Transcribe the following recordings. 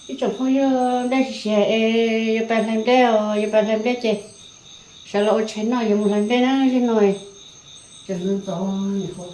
Ib tsoom phooj ywg, nplej siav es yuav pais hlais nplej os, yuav pais hlais nplej ces sawv los ua tshais noj, yuav mus hlais nplej na, zaum no.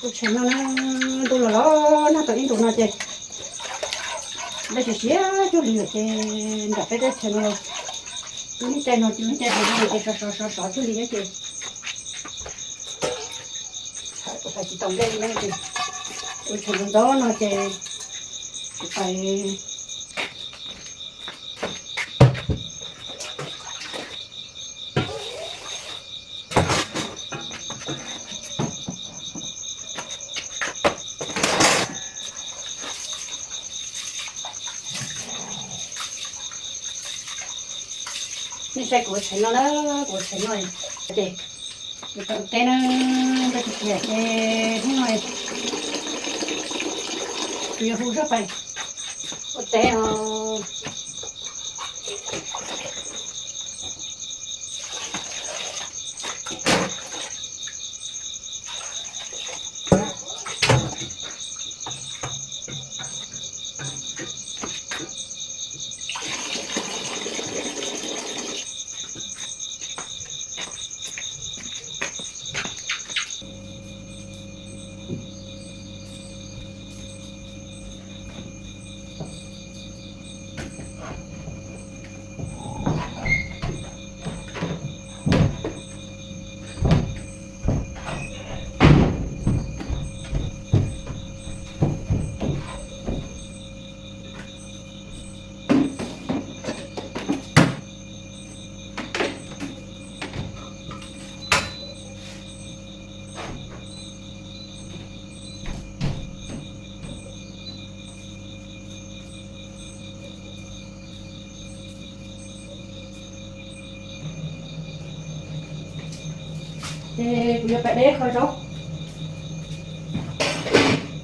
Ua tshais no na, ntuj los los nag tau ib ntus no ces nplej siav siav cuag li lawm ces nram peb teb chaws no, lub caij no ces lub caij hauv no ces sov sov sov sov cuag li ces ua tsis tau nplej li ces ua tshais ntxov ntxov no ces kuv pais. Nej saib kuv ua tshais no na, kuv ua tshais no ces kuv tau teb na, nplej siav siav ces hnub no kuv yuav hu zog pais ua teb os. Ces kuv yuav pais deb qho zaub,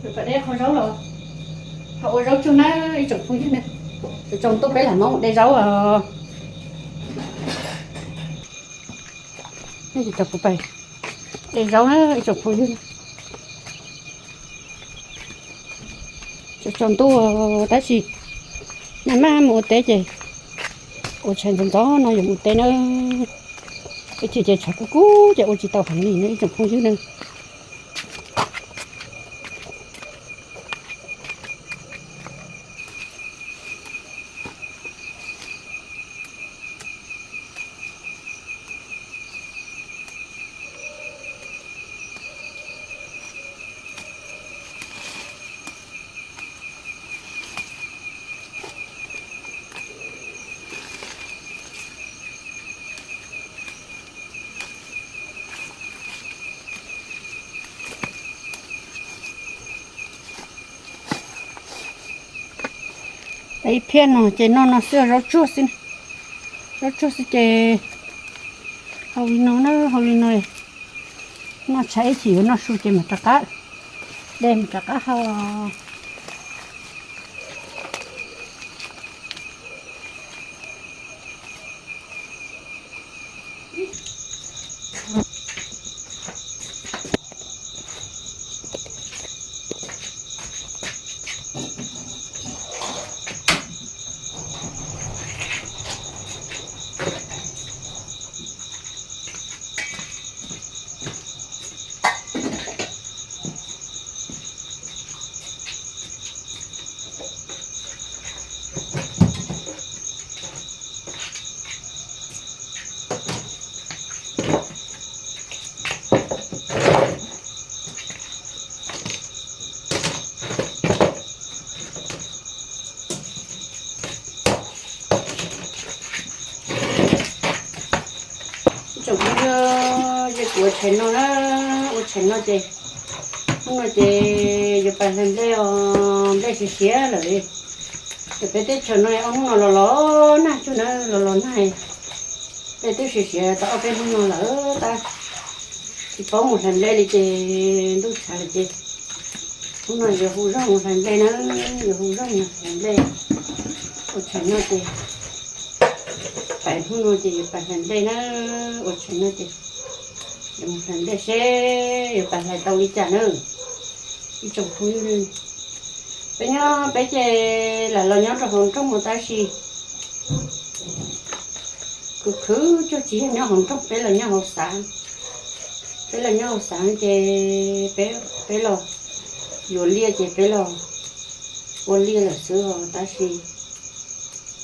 yuav pais deb qho zaub los ho ua zaub tsuag na ib tsoom phooj ywg na. Tsaus ntuj peb lam Hmoob de zaub os. Nej tsis tos kuv pais de zaub na ib tsoom phooj ywg. Tsaus ntuj tab sis nag maj mus ua teb ces ua tshais ntxov ntxov no yuav mus ua teb na. Ib chim ces tshav kub kub ces ua tsis tau heev li na ib tsoom phooj ywg na. Ib phiab no ces noj no xwb, zaub tsuag xwb, zaub tsuag xwb ces hau li no na, hau li no. Noj tshaib ib chim yuav noj su ces mam rov qab de mam rov qab hau. Tshais no na, ua tshais no ces, hnub no ces yuav pais hlais nplej os, nplej siav siav lawm. Ces peb teb chaws no ob hnub no los los nag tsuag na, los los nag, nplej twb siav siav tau ob peb hnub no lawm tab tsis paub mus hlais nplej li ces ntuj tshav lawm ces hnub no yuav hu zog mus hlais nplej na, yuav hu zog mus hlais nplej. Ua tshais no ces pais hnub no ces yuav pais hlais nplej na, ua tshais no ces yuav mus hlais nplej seb yuav pais hlais tau li cas na. Ib tsoom phooj ywg, peb nyob peb ces lam los nyob rau hauv nroog mus tab sis khwv khwv cuag tsis yog nyob hauv nroog, peb los nyob hauv xav, peb los nyob hauv xav ces peb, peb los yuav liaj ces peb los ua liaj lawm xwb os tab sis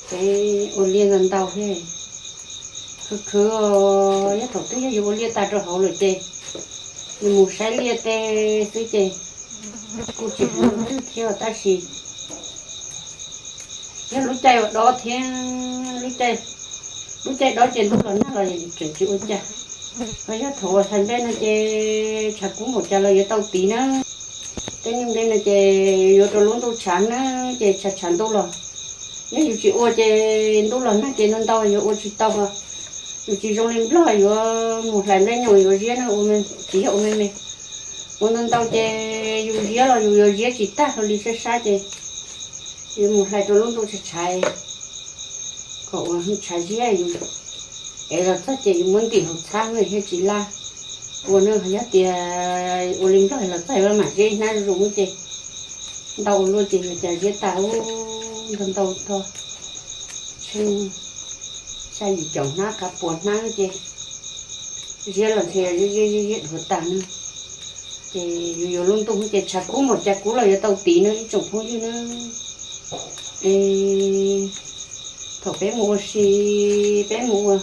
peb ua liaj ntau ntau thiab. Khwv khwv os, yog thaum twg yog yuav ua liaj tas rau hauv lawm ces yus mus saib liaj tej xwb ces kuj tsis hais twg thiab tab sis yog lub caij uas dob thiab, lub caij, lub caij dob ces ntuj los nag los tseem tsis ua cas. Ho yog thaum uas hlais nplej no ces tshav kub npaum cas los yuav tau tiv na. Tej niag nplej no ces yuav rau lub ntuj tshav na, ces tshav tshav ntuj los, yog yus tsis ua ces ntuj los nag ces ntau ntau yuav ua tsis tau. Yus tsis zoo li Nplog yuav mus hlais nplej nyoos yuav ziab na, tsis yog ua me me, ua ntau ntau ces yus ziab los yus yuav ziab tsis tag hlo li, sab sab ces yuav mus hlais rau lub ntuj tshav tshav kom ua tshav ziab yus, es los txog ces yus muab ntim hauv txhab thiaj tsis laj. Ua na, yog tias ua li Nplog los txog yuav mam zeb hnab zuj zus ces ntau ua luaj ces yus cas ziab tas ub, ntau ntau tog, tsheej xya yim caum hnab, kav puas hnab ces ziab los ntshe yog ziab ziab ziab ziab dhuav tas na. Ces yus yuav lub ntuj ces tshav kub npaum cas kub los yuav tau tiv na ib tsoom phooj ywg na. Es thaum peb mus ua si, peb mus ua,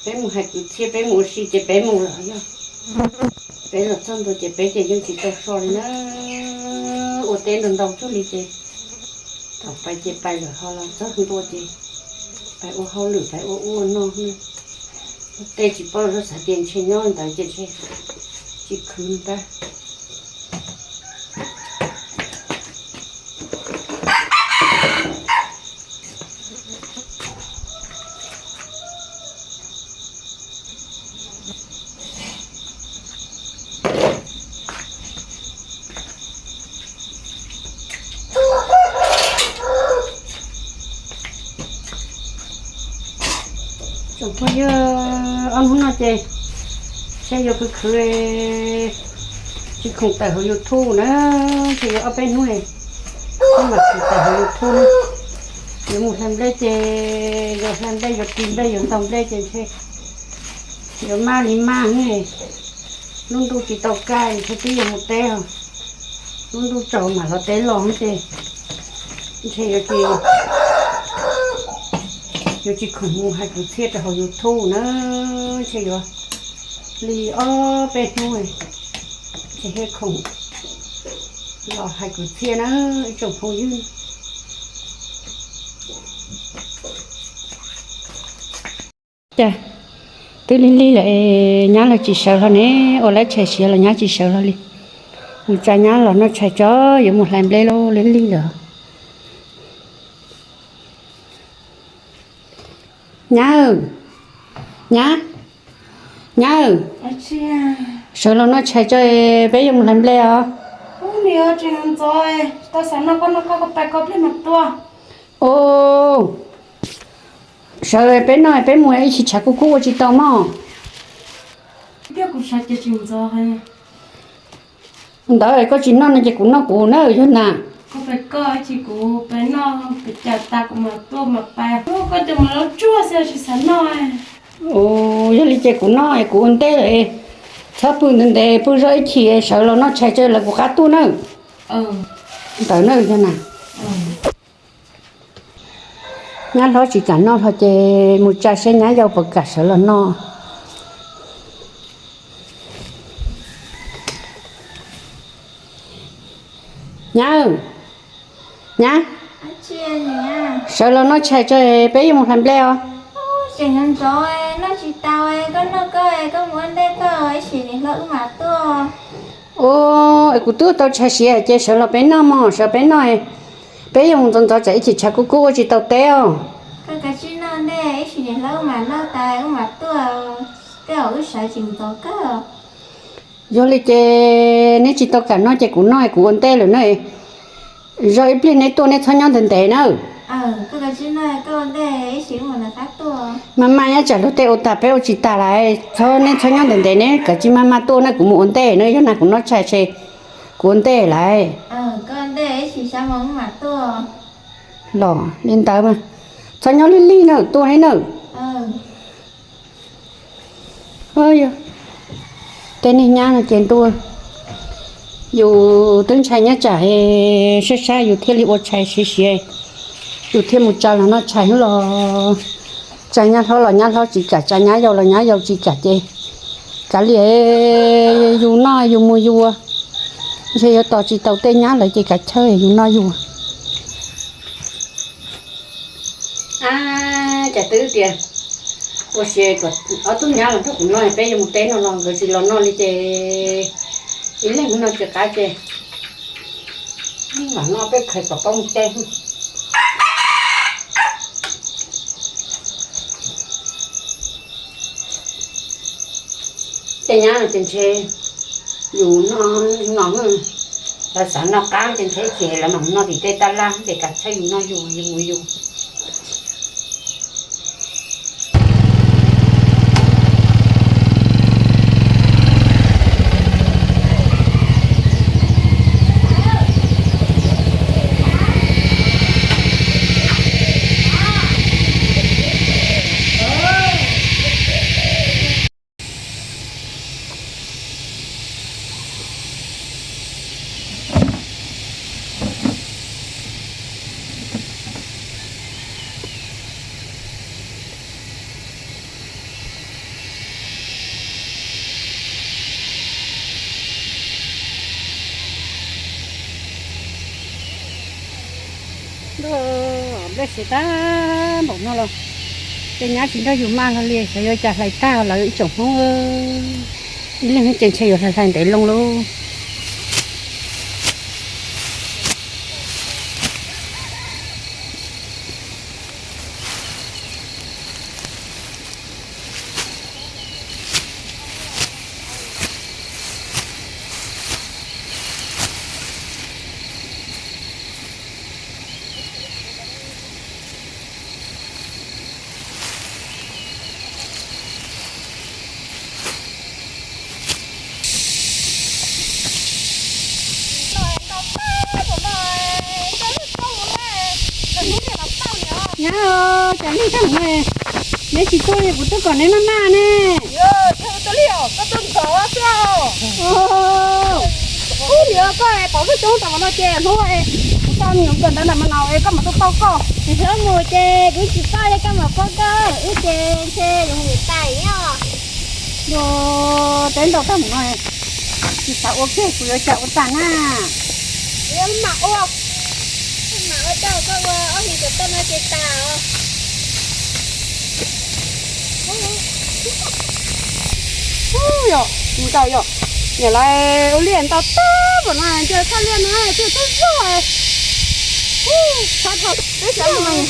peb mus hais kwv txhiaj, peb mus ua si ces peb mus lawm yog. Peb los txog ntua ces peb ces yeej tsis tau so li na. Ua teb ntau ntau cuag li ces thaum pais ces pais lawm, ho los txog ntua ces pais ua hauj lwm, pais ua ub ua no. Tej tsis paub, xav tias ntshe nyob ntawd ces ntshe tsis khwv ntag. Tsoom phooj ywg, ob hnub no ces ntshe yuav khwv khwv, tsis khoom tawm hauv YouTube na, ntshe yuav ob peb hnub mam khoom tawm hauv YouTube na. Yuav mus hlais nplej ces yuav hlais nplej, yuav ris nplej, yuav ntaus nplej ces ntshe yuav maj li maj ne. Lub ntuj tsis tau kaj, ntshe twb yuav mus teb os. Lub ntuj tsaus mam los teb los ces ntshe yuav tsis, yuav tsis khoom mus hais kwv txhiaj rau hauv YouTube na. Ntshe yuav li ob peb hnub ntshe thiaj khoom los hais kwv txhiaj na ib tsoom phooj ywg. Cas twb lig lig lawm, nyab los tsis sawv hlo ne, ua lawv tshais siav los nyab tsis sawv hlo li. Mus tsa nyab los noj tshais tso, yuav mus hlais nplej lauj, lig lig lawm. Nyab, nyab, nyab, sawv los noj tshais tso, peb yuav mus hlais nplej os. Ub, sawv peb noj peb mus, ib chim tshav kub kub ua tsis tau mog. Ntawd koj tsis noj no ces kuv noj kuv na yog na. Yog li ces kuv noj, kuv ua ntej lawm, txhob pw ntev ntev, pw zog ib chim sawv los noj tshais tso lawv kuv qab tuaj na. Ntawd na yog na. Nyab hlob tsis kam noj hlo ces mus tsa seb nyab yau puas kam sawv los noj. Nyab, nyab, sawv los noj tshais tso, peb yuav mus hlais nplej os. Tseem ntxov, noj tsis tau, koj noj koj, koj mus ua ntej koj, ib Sim niam hlob wb mam tuaj. Ua, kuv twb tau tshav siav ces sawv los peb noj mog, sawv peb noj. Peb yuav mus ntxov ntxov tsam ib chim tshav kub kub ua tsis tau teb os. Koj kav tsij noj ntej, ib sim niam hlob wb mam noj tas wb mam tuaj, tej zaum wb sawv tsis ntxov kawg. Yog li ces neb tsis tau kam noj ces kuv noj, kuv ua ntej lawm na. Zog ib pliag neb tuaj neb txhob nyob ntev ntev na. Mas mas nyob tsam luag tej ua tas peb ua tsis tas lawm, txhob, neb txhob nyob ntev ntev, neb kav tsij mas mas tuaj na, kuv mus ua ntej na, yog nag kuv noj tshais ces kuv ua ntej lawm. Los li ntawd mas txhob nyob lig lig na, tuaj thiab na. Tej niag nyab no ces ntuj, yus twb ntshai nyob tsam sab sab yus thiaj li ua tshais siav siav, yus thiaj mus tsa los noj tshais los. Tsa nyab hlob los nyab hlob tsis kam, tsa nyab yau los nyab yau tsis kam ces kav liam, yus noj yus mus yus ua, ntshe yuav tos tsis tau tej nyab lawv ces kav chawj yus noj yus ua. A, cas twb tias ua si kom ob tug nyab los nrog kuv noj, peb yuav mus teb no los nkawd tsis los noj li ces ib leeg mus noj tsis qab ces mam noj peb khaws kom pab mus teb. Tej nyab no ces ntshe yus noj no, lawv xav noj qab ces ntshe ces lawv mam noj tim tej tab laj ces kav chawj yus noj yus, yus mus yus. Ntuj, nplej siav tag npaum no los tej nyab tsis nrog yus mas los li xyov yuav cas hlais tag lawv ib tsoom Hmoob. Ib leeg ces ntshe yuav hlais hlais ntev loo lauj. Nyab, cas nej coj mus, neb tsis tuaj li kuv twb kom neb maj maj ne. Ub, yog koj pom lub xyoob tam no ces hnub kuv tau nyuam kawm ntawv ntawm mas no es koj mam tuaj pauj koj. Hnub mus ces kuv tsis pauj li, koj mam pauj koj, wb ces ntshe yuav mus tais os. Yog teb ntau tag mus no, tsis xav ua kiag kuv yuav cas ua tag na. Mam ua, mam ua coj koj ua ob hlis tom toj no ces tas os. Ub, yog ntau yog, niam lawv ua liaj ntau tag npaum no, ntshe thaj liaj no twb tub zog. Ub, txhob thaum twb xyov mus,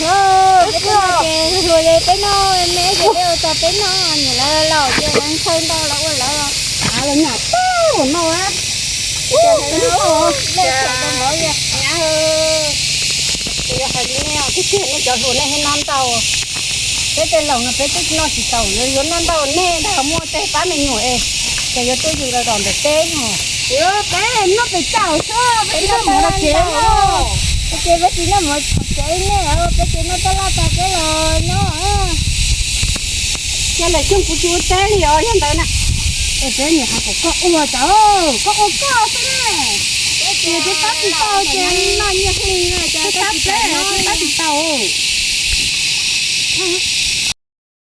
twb xyov ces hluas ces peb noj me ces peb ua txog peb noj, niam lawv laus ces lawv ntshaw ntau lawv ua lawv. Av los nyam tag npaum no. Ub, peb noj tau, nyab, ces yog hais li nej os, twb tsis nej cov hluas nej thiaj noj ntau. Peb tej laus no peb twb noj tsis tau, yuav noj ntau nej ntag, muaj tej pab me nyuam es ces yuav tuaj yug los tom ntawm teb no. Peb noj pem txaj xwb, peb tsis noj mus dab tsi. Peb ces peb tsis noj mus tsev nej, peb ces noj taj laj tag peb los nyob. Yog lawm xyoo kuv tsis ua teb li os, yog ntawd na. Es peb niam hais kom koj ua cas, koj ua koj xwb ne. Ces peb pab tsis tau ces noj nyiaj hli na, ces peb pab tsis tau.